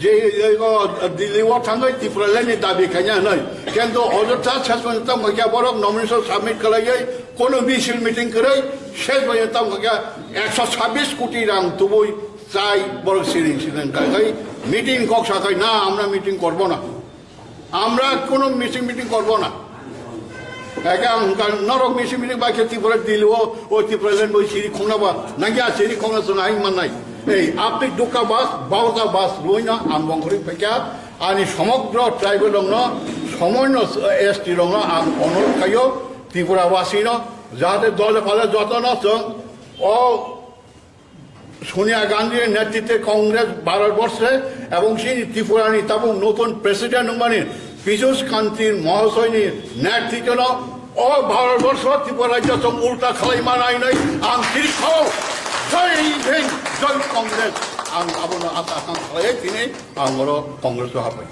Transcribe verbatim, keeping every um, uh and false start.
Je, e, o, Delhi o thangwi Tipraland ni dabi khaina hwnwi. Kintu ojotha ses phaikya borok nomination submit khlaiwi kono misil meeting kwrwi ses phaikya ekso sabbish koti rang tubui chai borok siring siring khai meeting kok sakai na amra meeting korbo na. Amra kono meeting meeting korbo na. Eke ang hwnka norok misi mini bai khe Tripura Delhi o, o Tipraland bo siri khongna ba, nangya siri khongna chwng aing mannai. Ei, apni dukka bas, bauta bas, ruina ang bongkhori pekya, ani somogro tribal rokno, somoino S T rokno ang onurod khayo, Tripura wasino, jahate dole phale jotono chwng o Sonia Gandhir netritwe Congress Bharatborshe ebong chini Tripurani tabuk notun president wngmani Piyush Kanti Mahasoyni netritwno o Bharatborsho Tripura rajyo chwng ulta khlai manai hinwi ang tiri khao. Jai Hind, Jai Congress. Ang abono asa kang khlai tini ang oro Congress o habai.